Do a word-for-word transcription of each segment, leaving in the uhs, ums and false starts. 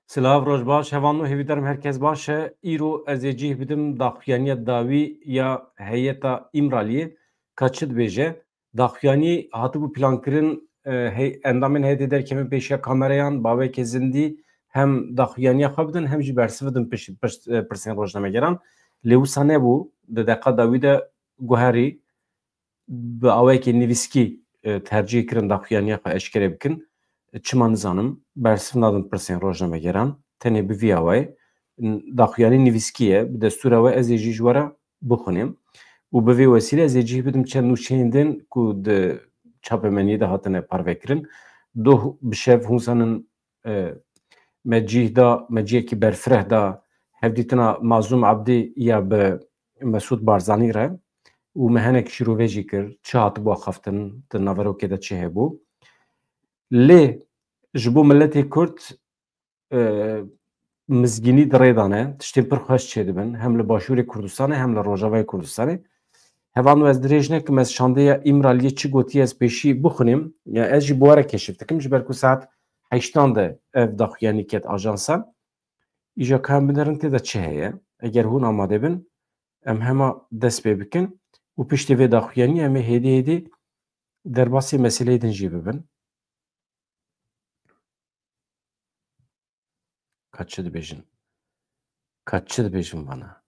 Silav, roj baş, hevalno, hêvîdarim herkes baş e. Îro ez ê cih bidim daxuyaniya dawî ya heyeta Îmraliyê. Ka çi dibêje? Daxuyanî hatibû plankirin, e, hey-, endamên heyetê derkevin pêşiya kamereyan, baweke zindî hem daxuyaniya xwe bidin, hem jî bersiv bidin piş-, piş-, e, pirsên rojnamegeran. Lê wisa nebû, di deqa dawî de guherî bi awayekî nivîskî, e, tercîh kirin daxuyaniya xwe eşkere bikin. Çima nizanim, bersiv nadin pirsên rojnamegeran. Tenê bi vî awayê, n-, daxuyanî nivîskî ye, bi destûra we ez ê jî ji we re bixwînim. Û bi vê wesîlê ez ê cih bidim çend nûçeyên din ku di çapemeniyê de hatine parvekirin. Doh bi şev hûn zanin, e, me cih da, me cihekî berfireh da hevdîtina Mazlûm Ebdî ya bi Mesûd Barzanî re û me hinek şîrove jî kir. Çi hatibû axaftin, di naverokê de çi hebû? Lê ji bo miletê Kurd, e, mizgînî di rê de ne, tiştên pir xweş çêdibin, hem li Başûrê Kurdistanê hem li Rojavayê Kurdistanê. Hevalno, ez dirêj nekim, ez şandeya Îmraliyê çi gotiye ez pêşî bixwînim. Ya ez jî bi we re keşif dikim, ji ber ku saet heştan de ev daxuyanî ket ajansa. Îja ka em binerin tê de çi heye? Eger hûn amade bin, em hema dest pê bikin û piştî vê daxuyanî em ê hêdî hêdî derbasî meseleyê din jî bibin. Ka çi dibêjin? Ka çi dibêjin vana?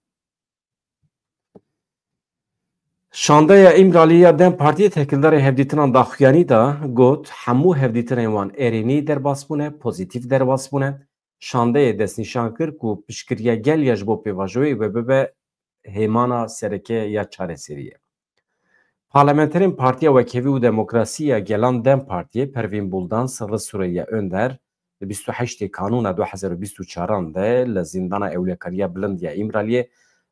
Şandeya Îmralî ya DEM Partiyê têkildarê hevdîtinan daxuyanî da, got, hemû hevdîtinên wan erênî derbas bûne, pozîtîf derbas bûne. Şandeyê destnîşan kir ku piştgiriya gel ya ji bo pêvajoyê wê bibe hêmana sereke ya çareseriyê. Parlamenterên Partiya Wekhevî û Demokrasî ya Gelan DEM Partiyê Pervîn Buldan, Sirri Süreyya Önder, di bîst û heştê Kanûna du hezar û bîst û çaran de li Zîndana Ewlekariya Bilind ya Îmraliyê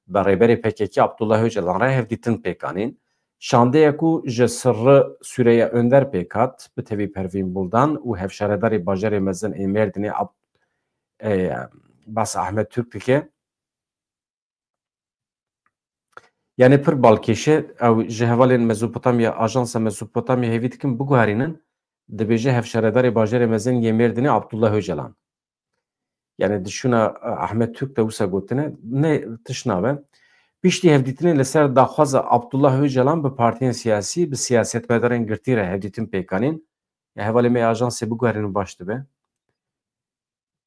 bi Rêberê P K K Abdullah Öcalan re hevdîtin pêk anîn. Şandeya ku ji Sirri Süreyya Önder pêk hat, bi tevî Pervîn Buldan û hevşaredarê bajarê mezin ê Mêrdînê Ab-, e, Bas Ahmet Türk dike. Yani pir balkêş e, ew ji hevalên Mezopotamya, Ajansa Mezopotamya hêvî dikin biguherînin, dibêje hevşaredarê bajarê mezin yê Mêrdînê Abdullah Öcalan. Yani di şûna, e, Ahmet Türk de wisa gotine, ne tişt nabe. Piştî hevdîtinê li ser daxwaza Abdullah Öcalan bi partiyên siyasî, bi siyasetmedarên girtî re hevdîtin pêk anîn. Ya hevalê me ajansê biguherînin baş dibe.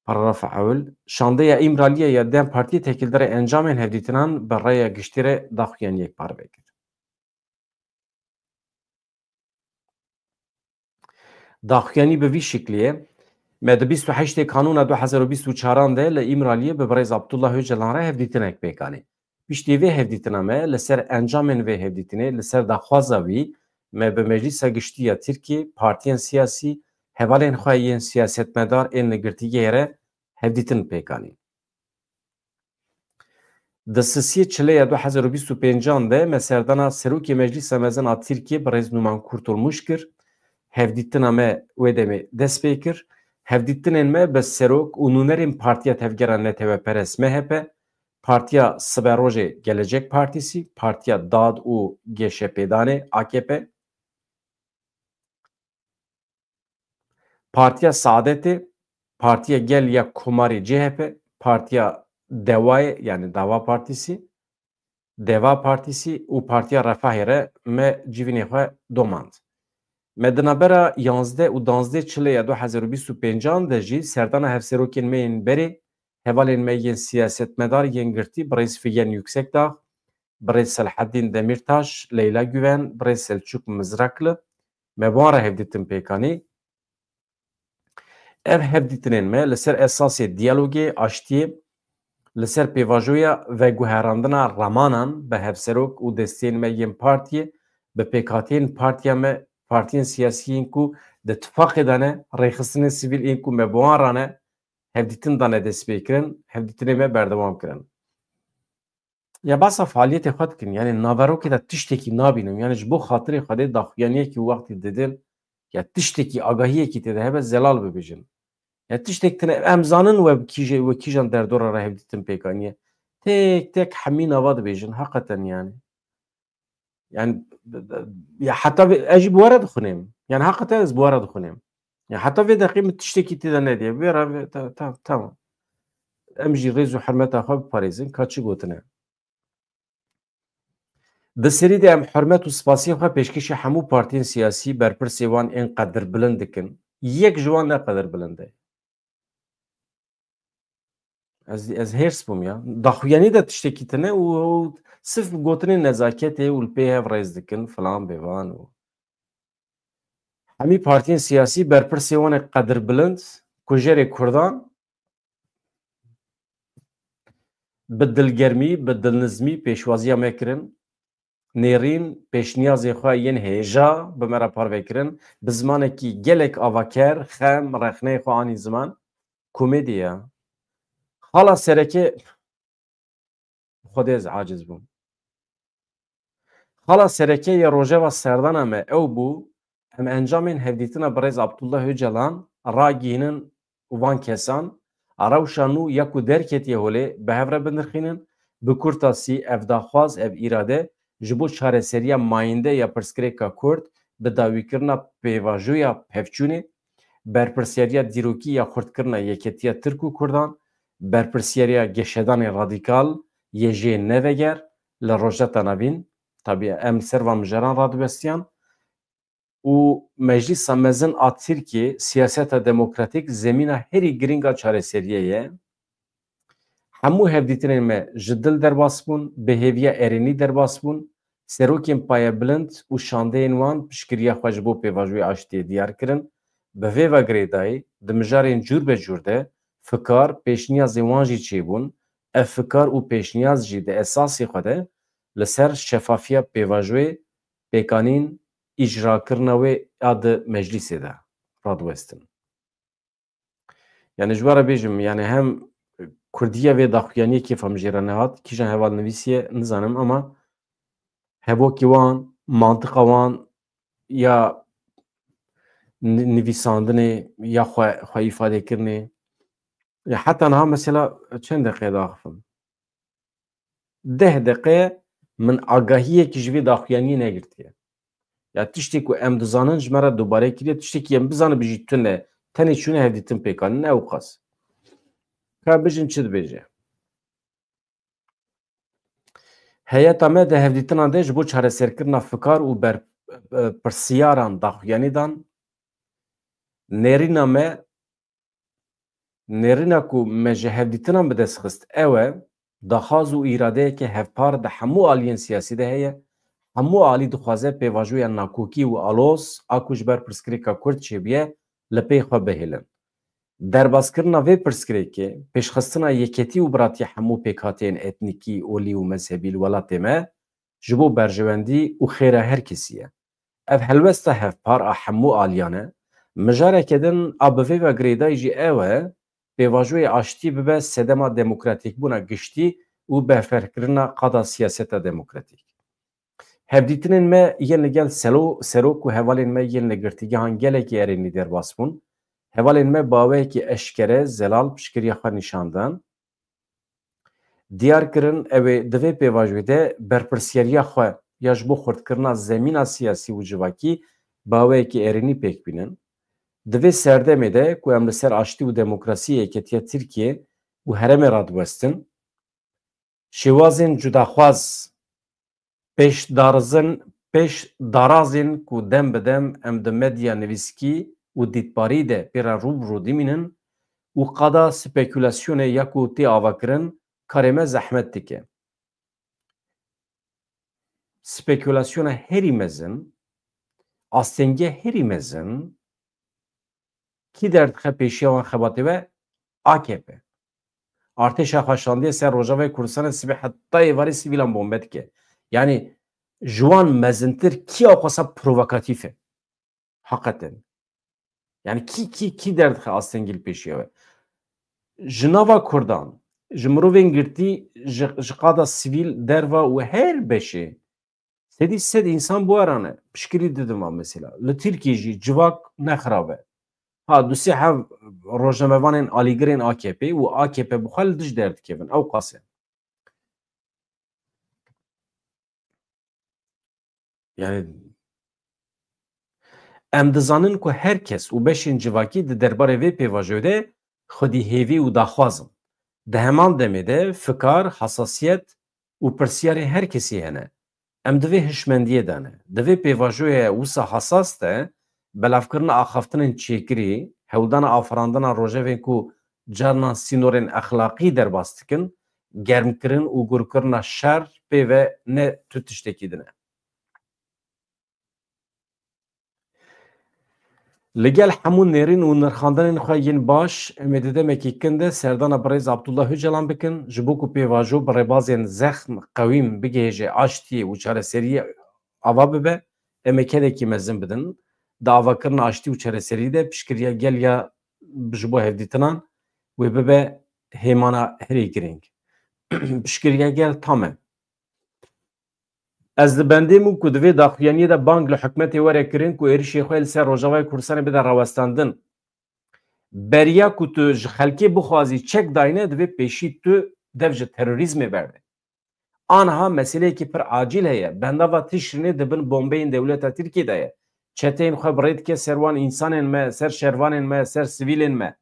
Paragrafa ewil, şandeya Îmraliyê ya DEM Partiyê têkildarê encamên hevdîtinan bi rêya giştî re daxuyaniyek parve kir. Daxuyanî bi vî şiklî ye. Me di bîst û heştê Kanûna du hezar û bîst û çaran de li Îmraliyê bi birêz Abdullah Öcalan re hevdîtinek pêk anî. Piştî vê hevdîtina me li ser encamên vê hevdîtinê, li ser daxwaza wî, me bi Meclîsa Giştî ya Tirkiyê, partiyên siyasî, hevalên xwe yên siyasetmedar ên li girtîgehê re hevdîtin pêk anîn. Di sisiyê Çileya du hezar û bîst û pêncan de me serdana Serokê Meclîsa Mezin a Tirkiyê birêz Numan Kurtulmuş kir. Hevdîtina me wê demê dest pê kir. Hevdîtinên me bi serok û nûnerên Partiya Tevgera Neteweperest, M H P, Partiya Siberojê Gelecek Partisi, Partiya Dad û Geşepêdanê, A K P, Partiya Saadetê, Partiya Gel ya Komarê, C H P, Partiya Dewayê, yani Dava Partisi, Deva Partisi û Partiya Refahê re me civînê xwe domand. Me di navbera yanzdeh û danzdeh Çileya du hezar û bîst û pêncan de jî serdana hevserokên me yên berê, hevalên me yên siyasetmedar yên girtî, birêz Figen Yüksekdağ, birêz Selahaddin Demirtaş, Leyla Güven, birêz Selçuk Mızraklı, me bi wan re hevdîtin pêk anî. Ev hevdîtinên me li ser esasê diyalogê, aştiyê, li ser pêvajoya veguherandina ramanan bi hevserok û desteyên me yên partiyê, bi pêkhateyên partiya me, partiyên siyasî yên ku di tifaqê de ne, rêxistinên sivîl ên ku me bi wan re ne, hevdîtin dane destpêkirin, hevdîtinê me berdewam kirin. Ya behsa faaliyetê xwe dikin, yani naverokê de tiştekî nabînin, yani ji bo xatirê Xwedê daxuyaniyekî wextî didin, ya tiştekî, agahiyekî tê de hebe zelal bibêjin. Ya tiştek tine, em zanin we bi kîje-, we kîjan derdora re hevdîtin pêk aniye. Tek tek hemî nava dibêjin, heqeten yani. Yani ya heta vê, ez jî bi we re dixwînim. Yani heqeten ez bi we re dixwînim. Ya heta vê deqî min tiştekî tê de nediye. Vê re vê, ta-, ta-, tamam. Em jî rêz û hurmeta xwe biparêzin. Ka çi gotine? Di serî de em hurmet û spasiya xwe pêşkêşî hemû partiyên siyasî, berpirsê wan ên qedirbilind dikin. Yek ji wan ne qedirbilind e. Ez, ez hêrs bûm ya. Daxuyanî de tiştekî tune û, û sif bi gotinên nezaketê û li pê hev rêz dikin filan bêvan û hemî partiyên siyasî berpirsê wan ê qedirbilind, kujerê Kurdan, bi dilgermî, bi dilnizmî pêşwaziya me kirin. Nêrîn pêşniyazên xwe yên hêja bi me re parve kirin. Bi zimanekî gelek avaker, xem, rexneyê xwe anî ziman. Komedî ya. Xala sereke, Xwedê ez aciz bûm. Xala sereke ya rojeva serdana me ew bû, em encamên hevdîtina birêz Abdullah Ocalan ragihînin û van kesan, a rewşa nû ya ku derketiye holê, bi hev re binirxînin. Bi kurtasî, ev daxwaz, ev îrade ji bo çareseriya mayînde ya pirsgirêka Kurd, bi dawîkirina pêvajoya pevçûnê, berpirsiyariya dîrokî ya xurtkirina yeketiya Tirk û Kurdan, berpirsiyariya geşedanê radîkal yê jê neveger li Rojheta Navîn, tabî em li ser van mijaran radiwestiyan, û Meclîsa Mezin a Tirkiyê, siyaseta demokratîk zemîna herî girîng a çareseriyê ye. Hemû hevdîtinên me ji dil derbas bûn, bi hêviya erênî derbas bûn. Serokên payebilind û şandeyên wan piştgiriya xwe ji bo pêvajoyê aştiyê diyar kirin. Bi vê ve girêdayî, di mijarên cûr be cûr de fikar, pêşniyazên wan jî çêbûn. Ev fikar û pêşniyaz jî di esasê xwe de li ser şefafiya pêvajoyê pêkanîn, îcrakirina wê ya di meclîsê de radiwestin. Yani ji we re bêjim, yani hem kurdiya vê daxuyaniyê kêfa min jê re nehat, kîjan heval nivîsiye nizanim, ama hevokî wan, mantiqa wan ya ni-, nivîsandinê, ya xwe, xwe îfadekirinê, ya heta niha mesela çend deqe daxifim? Deh deqe min agahiyekî ji vê daxuyaniyê negirtiye. Ya tiştê ku em dizanin ji me re dubare kiriye, tiştekî em bizanin bijî tune, tenê çûne hevdîtin pêk anîn, ew qas. Ka bijin çi dibêje? Heyeta me di hevdîtinan de ji bo çareserkirina fikar û ber-, e, pirsiyaran daxuyanî dan. Nêrîna me Nêrîna ku me ji hevdîtinan bi dest xist ew e, daxwaz û îradeyeke hevpar di hemû aliyên siyasî de heye. Hemû alî dixwaze pêvajoya nakokî û aloz a ku ji ber pirsgirêka Kurd çêbûye, li pey xwe bihêlin. Derbaskirina vê pirsgirêkê, pêşxistina yeketî û biratiya hemû pêkhateyên etnîkî, olî û mezhebî li welatê me, ji bo berjewendî û xêra her kesî ye. Ev helwesta hevpar a hemû aliyan e. Mijareke din a bi vê ve girêdayî jî ew e, pêvajoyê aştî bibe sedema demokratîkbûna giştî û berfirehkirina qada siyaseta demokratîk. Hevdîtinên me yên li gel selo-, serok û hevalên me yên li girtîgehan gelekî erênî derbas bûn. Hevalên me bi awayekî eşkere, zelal piştgiriya xwe nîşan dan. Diyar kirin, ew ê di vê pêvajoyê de berpirsiyariya xwe ya ji bo xurtkirina zemîna siyasî û civakî bi awayekî erênî pêk bînin. Di vê serdemê de ku em li ser aştî û demokrasiyê yeketiya Tirkiyê û herêmê radiwestin, şêwazên cudaxwaz pêşdarizin, pêşdarazên ku dem bi dem em di medya nivîskî û dîtbarî de pê re rû bi rû dimînin û qada spekulasyonê ya ku tê avakirin karê me zehmet dike. Spekulasyona herî mezin, astengiya herî mezin, kî derdixe pêşiya wan xebatê ve? A K P. Artêşa xwe şandiye ser Rojavayê Kurdistanê, sibê heta êvarê sivîlan bombe dike. Yani ji wan mezintir kî awqasa provokatîf e? Heqeten. Yani kî, kî, kî derdixe astengî li pêşiya we? Ji nava Kurdan, ji mirovên girtî, ji, ji qada sivîl, derva û her beşê sedî sed însan biwarane. Pişkirî didin va mesela. Li Tirkiyê jî civak ne xirab e. Ha, du sê hev rojnamevanên alîgirên A K P û A K P bi xwe li dij derdikevin. Ew qas e. Yani, em dizanin ku her kes û beşên civakî di derbarê vê pêvajoyê de xwedî hêvî û daxwaz in. Di heman demê de fikar, hesasiyet û pirsyarê her kesî hene. Em di vê hişmendiyê de ne. Di vê pêvajoyê wisa hesas de belavkirina axaftinên çêkirî, hewldana afirandina rojevên ku carnan sînorên exlaqî derbas dikin, germkirin û gurkirina şer pê ve ne tu tiştekî din e. Li gel hemû nêrîn û nirxandinên xwe yên baş, em ê di demekî kin de serdana birêz Abdullah Ocalan bikin, ji bo ku pêvajo bi rêbazên zexm, qewîm bigihêje aştiyê û çareseriyê ava bibe, em ê kedekî mezin bidin. Di avakirina aştî û çareseriyê de piştgiriya gel ya ji bo hevdîtinan wê bibe hêmana herî girîng. Piştgiriya gel tam e. Ez li bendê bûm ku di vê daxuyaniyê de bang li hikûmetê were kirin ku êrişê xwe li ser Rojavayê Kurdistanê bide rawestandin. Beriya ku tu ji xelkê bixwazî çek dayne, divê pêşî tu dev ji terorîzmê berde. Aniha meseleyekî pir acîl heye. Bendava Tişrînê di bin bombeyên dewleta Tirkiyê de ye. Çeteyên xwe bi rê dike ser wan însanên me, ser şervanên me, ser sivîlên me.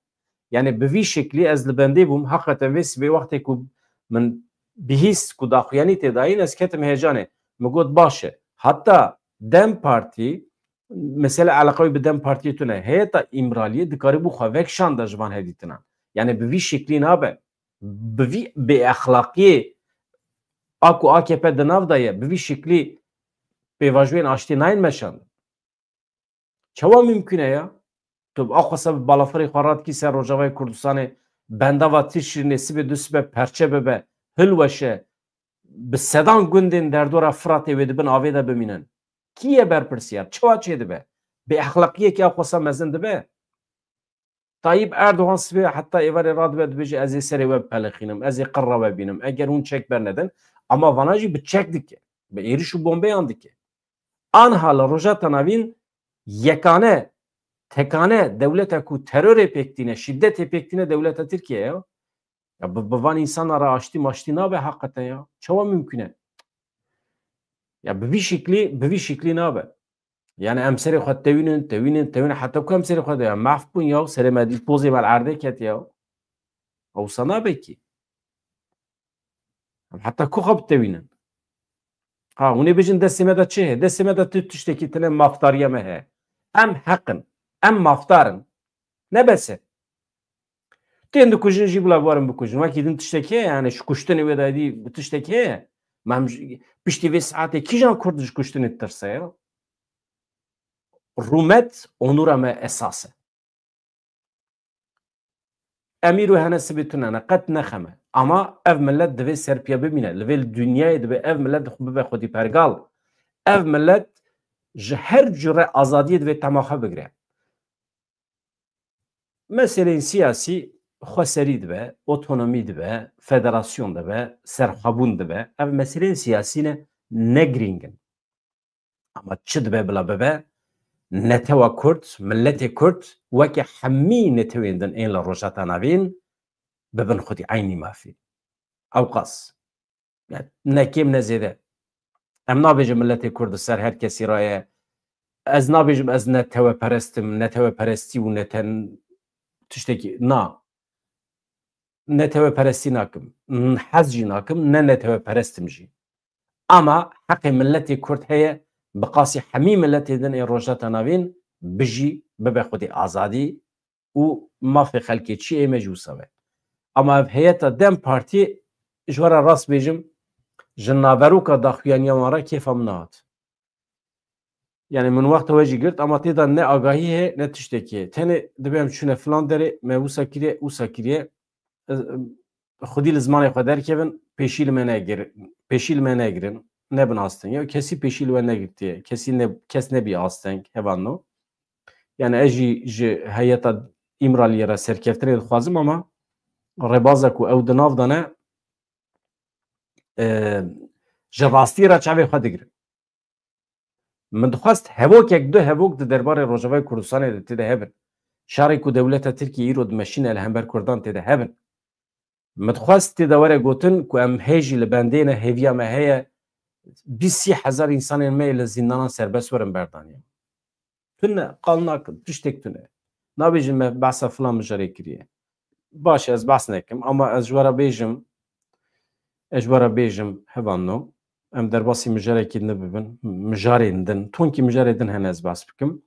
Yani bi vî şeklî ez li bendê bûm. Heqeten vê sibê wextê ku min bihîst ku daxuyanî tê dayîn, ez ketim heyecanê. Min got baş e. Hatta DEM Partî, mesele eleqe wî bi DEM Partiyê tune. Heyeta Îmraliyê dikarîbû xwe vekişanda ji van hevdîtinan. Yani bi vî şeklî nabe. Bi vî bêexlaqiyê a ku AKP di nav de ye, bi vî şeklî pêvajoyên aştî nayên meşandin. Çawa mimkun e ya? Tu bi axwesa bi balafirê xwe radikî ser Rojavayê Kurdistanê, bendava Tişrînê sibê du sibe perçe bibe, hilweşe, bi sedan gundên derdora Firatê wê di bin avê de bimînin. Kî ye berpirsiyar? Çawa çêdibe? Bêexlaqiyekî axwesa mezin dibe? Tayyip Erdogan sibê heta êvarê radibe dibêje, ez ê serê we bipelixînim, ez ê qirra we bînim, eger hûn çek bernedin, ama vana jî bi çek dike, bi êriş û bombeyan dike. Anha li Rojhilata Navîn yekane, tekane dewleta ku terorê pêk tîne, şîdetê pêk tîne dewleta Tirkiye ye. Ya bi, bi van însana re aştî maştî nabe heqeten ya. Çawa mimkun e? Ya bi vî şiklî, bi vî şiklî nabe. Yani em serê xwe tewînin, tewînin, tewînin, heta ku em serê xwe de ya mehf bûn ya, serê me dî pozê me li erdê ket ya. Ewsa nabe kî. Em heta ku xwe bitewînin? Ha, hûn ê bêjin destê me de çi heye? Destê me de tu tiştekî tune, mafdariya me heye. Em heq in. Em mafdar in. Ne bes e. Tên dikujin jî bila warin bikujin. Wekî din tiştek heye, yani ji kuştinê wê dayî dî bi tiştek heye. Mem piştî vê saetê kîjan Kurd ji kuştinê ditirse ya? Rûmet, onura me esas e. Em îro hene sibê tune ne, qet nexeme. Ama ev millet divê serpiya bimîne. Li vê dinyayê divê ev millet xwe bibe xwedî pergal. Ev millet ji her cure azadiyê divê tema xwe bigire. Meseleyên siyasî xweserî dibe, otonomî dibe, federasyon dibe, serxwebûn dibe. Ev meseleyên siyasî ne, ne girîng in. Ama çi dibe bila bibe, netewa Kurd, miletê Kurd weke hemî netewên din ên li Rojhilata Navîn bibin xwedî eynî mafî. Ewqas. Yani ne kêm ne zêde. Em nabêjin miletê Kurd li ser her kesî re ye. Ez nabêjim ez neteweperest im, neteweperestî û neten tiştekî, na. Neteweperestî nakim. Hez jî nakim, ne neteweperest im jî. Ama heqê miletê Kurd heye, bi qasî hemî miletê din ê Rojhilata Navîn bijî, bibe xwedî azadî û mafê xelkê çi ê me jî wisa be. Ama ev heyeta DEM Partî, ji we re rast bêjim, ji naveroka daxuyaniya wan re kêfa min nehat. Yani min wexta we jî girt, ama tê de ne agahî heye, ne tiştekî heye. Tenê dibe em çûne filan derê, me wisa kiriye, wisa kiriye. Ez, xwedî li zimanê xwe derkevin, pêşî li me negir-, pêşî li me negirin, nebin asteng. Ya kesî pêşî li we negirtiye, kesî ne, kes nebî asteng, hevalno. Yani ez jî ji heyeta Îmraliyê re serkeftinê dixwazim, ama rêbaza ku ew di nav de ne, e, ji rastî re çavê xwe digirin. Min dixwest hevokek, du hevok di derbarê Rojavayê Kurdistanê de tê de hebin. Şerê ku dewleta Tirkiyê îro dimeşîne li hember Kurdan tê de hebin. Min dixwest tê de were gotin ku em hê jî li bendê ne, hêviya me heye, bîst sî hezar însanên me yê li zîndanan serbest werin berdaniye. Tune, qal nakin, tiştek tune. Nabêjin me behsa filan mijarê kiriye. Baş e, ez behs nekim, ama ez ji we re bêjim, ez ji we re bêjim, hevalno, em derbasî mijarekî din bibin, mijarên din, tonkî mijarê din hene ez behs bikim.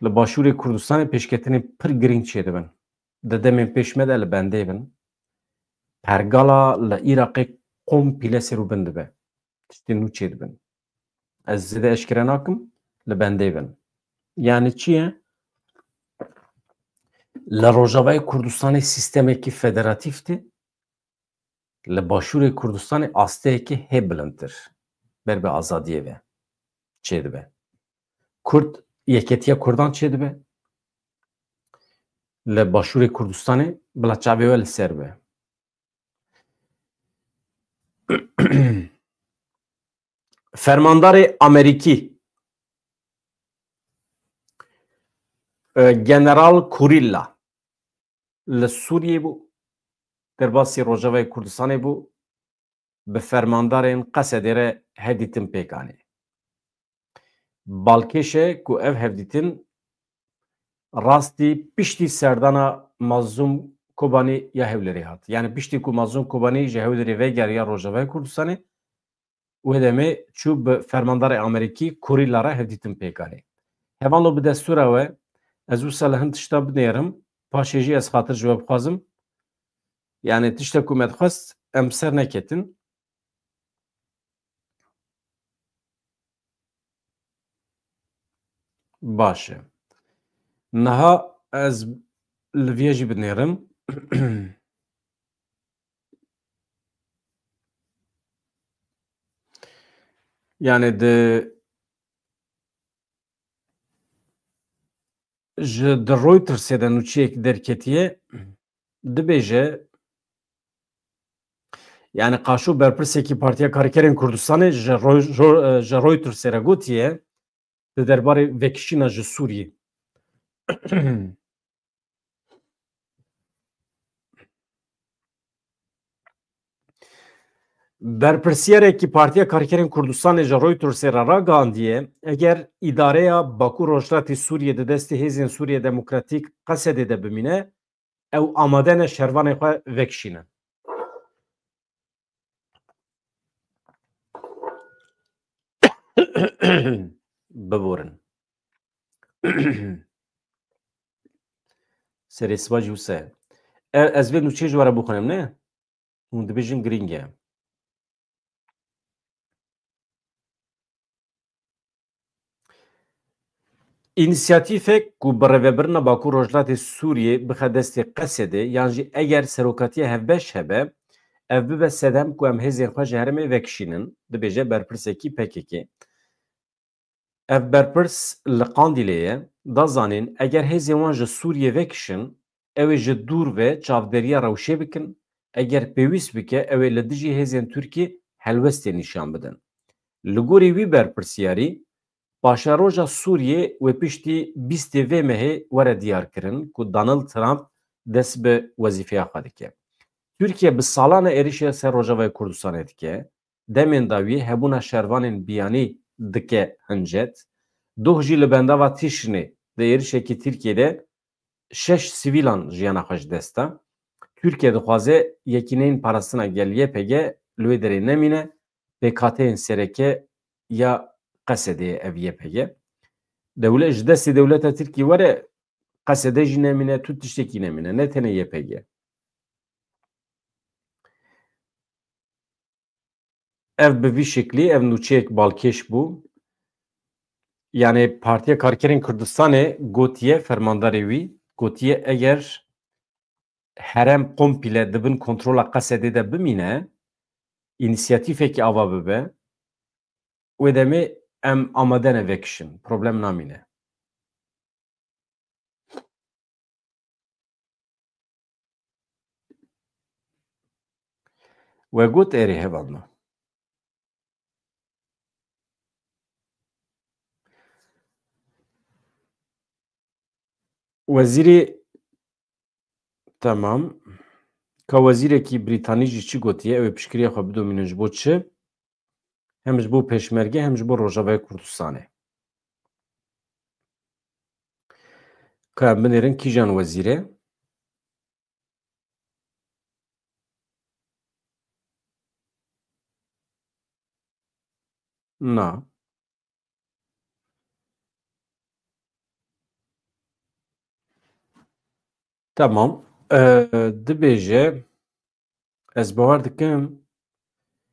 Li Başûrê Kurdistanê pêşketinên pir girîng çêdibin. Di demên pêş me de li bendê bin. Pergala li Iraqê komple ser û bin dibe. Tiştên nû çêdibin. Ez zêde eşkere nakim, li bendê bin. Yani çi ye? Li Rojavayê Kurdistanê sîstemekî federatîf tê, li Başûrê Kurdistanê asteyekî hê bilindtir ber bi azadiyê ve çêdibe. Kurd, yeketiya Kurdan çêdibe. Li Başûrê Kurdistanê bila çavê we li ser be. Fermandarê Amerîkî, e, General Kurilla li Sûriyê bû, derbasî Rojavayê Kurdistanê bû, bi fermandarên Qesedê re hevdîtin pêk anî. Balkêş e ku ev hevdîtin rastî piştî serdana Mazlûm Kobanî ya Hewlêrê hat. Yani piştî ku Mazlûm Kobanî ji Hewlêrê vegeriya Rojavayê Kurdistanê, wê demê çû bi fermandarê Amerîkî Kurîla re hevdîtin pêk anî. Hevalno, bi destûra we, ez wisa li hin tişta binêrim, paşê jî ez xatir ji we bixwazim. Yani tiştek ku me dixwest, em ser neketin. Baş e. Niha ez li vê jî binêrim. Yani di, ji di Reutersê de nûçeyek derketiye, dibêje, yani qaşo berpirsekî Partiya Karkerên Kurdistanê ji Roy-, Ro-, ji Reutersê re gotiye, di derbarê vekişîna ji Sûriyê. Berpirsiyarekî Partiya Karkerên Kurdistanê ji Reutersê re ragihandiye, eger îdareya Bakur Rojhilatê Sûriyê di destê Hêzên Sûriya Demokratîk Qesedê de bimîne, ew amade ne şervanê xwe vekişînin. Biborin. Serê siba jî wisa ye. E, ez vê nûçeyê ji we re bixwînim, ne? Hûn dibêjin girîng e. Înîsiyatîfek ku birêvebirina Bakur Rojhilatê Sûriyê bixe destê Qesedê, yan jî eger serokatiya hevbeş hebe, ev bibe sedem ku em hêzên xwe ji herêmê vekişînin, dibêje berpirsekî P K K. Ev berpirs li Qandîlê ye, da zanîn, eger hêzên wan ji Sûriyê vekişin, ew ê ji dûr ve çavdêriya rewşê bikin, eger pêwîst bike, ew ê li dijî hêzên Tirkiyê helwestê nîşan bidin. Li gorî wî berpirsiyarî, paşeroja Sûriyê wê piştî bîstê vê mehê were diyarkirin ku Donald Trump dest bi wezîfeya xwe dike. Tirkiye bi salan e êrişê ser Rojavayê Kurdistanê dike. Demên dawî hebûna şervanên biyanî dike hincet. Doh jî li bendava Tîşinê di êrişekî Tirkiyê de şeş sivîlan jiyana xwe ji dest da. Tirkiye dixwaze yekîneyên parastina gel Y P G li wê derê nemîne, pêkhateyên sereke ya Qesedê ye ev Y P G. Dewle-, ji destê dewleta Tirkiyê were Qesede jî nemîne, tu tiştekî nemîne, ne tenê Y P G. Ev bi vî şeklî, ev nûçeyek balkêş bû. Yani Partiya Karkerên Kurdistanê gotiye, fermandarê wî gotiye, eger herem komple di bin kontrola Qesedê de bimîne, înîsiyatîfekî ava bibe, wê demê em amade ne vekişin, problem namîne. We got erê hevalno. Wezîrê, temam. Ka wezîrekî Brîtanî jî çi gotiye? Ew ê piştgiriya xwe bidomînin ji bo çi? Hem ji bo Pêşmerge hem ji bo Rojavayê Kurdistanê. Ka em binêrin kîjan wezîr e? Na. Tamam. Ee, dibêje, ez bawer dikim,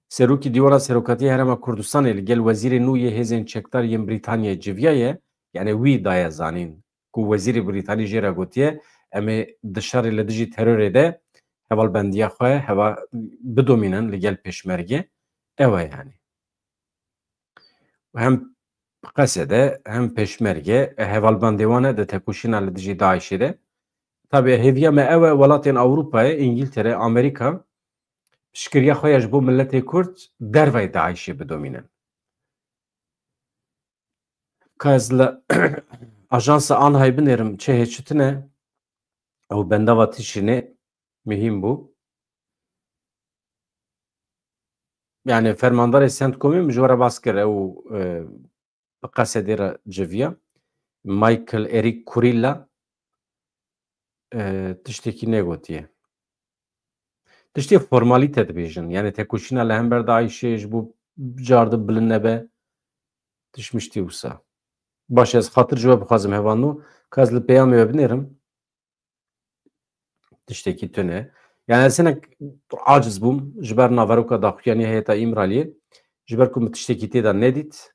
Serokê Dîwana Serokatiyê Herêma Kurdistanê li gel wezîrê nû yê hêzên çekdar yên Brîtanyayê civiyaye, yani wî daye zanîn ku wezîrê Brîtanî jê re gotiye, em ê di şerê li dijî terorê de hevalbendiya xwe heva bidomînin li gel Pêşmerge. Ew e yani. Hem Qesede hem Pêşmerge, e, hevalbendê wan e di tekoşîna li dijî DAIŞê de. Tabî hêviya me ew e, welatên Ewropayê, Îngiltere, Amerîka, piştgiriya xwe ya ji bo miletê Kurd dervayî DAIŞê bidomînin. Ka ez li ajansa Anhay binêrim, çi hê çi tune, ew bendava tişînê muhîm bû. Yani fermandarê CENTCOMê min ji we re bas kir, ew, e, bi Qesedê re civiya. Michael Eric Kurilla, e, tiştekî negotiye. Tiştê formalîte dibêjin. Yani tekoşîna li hember DAIŞê ji bo carde bilind nebe, tişt miştî wisa. Baş e, ez xatir ji we bixwazim hevalno, ka ez li peyamê we binêrim. Tiştekî tune. Yani ez hinek aciz bûm ji ber naveroka daxuyanî heyeta Îmraliyê. Ji ber ku min tiştekî tê de nedît.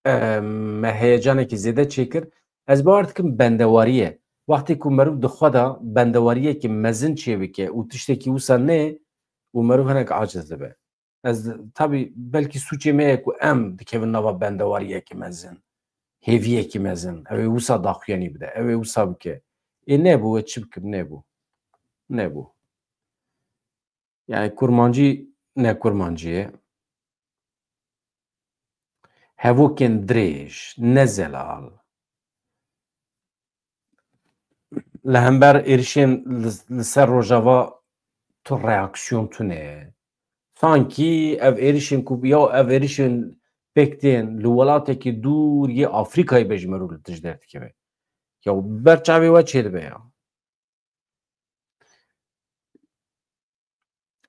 Em, me heyecanekî zêde çêkir. Ez bawer dikim bendewarî ye. Wextê ku meriv di xwe de bendewariyekî mezin çêbike û tiştekî wisa neyê û meriv hinek aciz dibe. Ez tabî belkî sûcê me ye ku em dikevin nava bendewariyekî mezin, hêviyekî mezin. Ew ê wisa daxuyanî bide, ew ê wisa bike. Ê nebû, wê çi bikim, nebû. Nebû. Yani kurmancî ne kurmancî ye. Hevokên dirêj, ne zelal. Li hember êrişên li, li ser Rojava tu reaksiyon tune. Sankî ev êrişên ku ya ev êrişên pêk tên li welatekî dûr yê Afrîkayê be ji meriv li tij derdikeve. Ya ber çavê we çêdibe ya.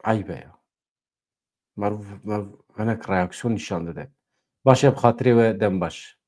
Eyb e ya. Meriv, meriv hinek reaksiyon nîşan dide. Baş e, bi xatirê we dem baş.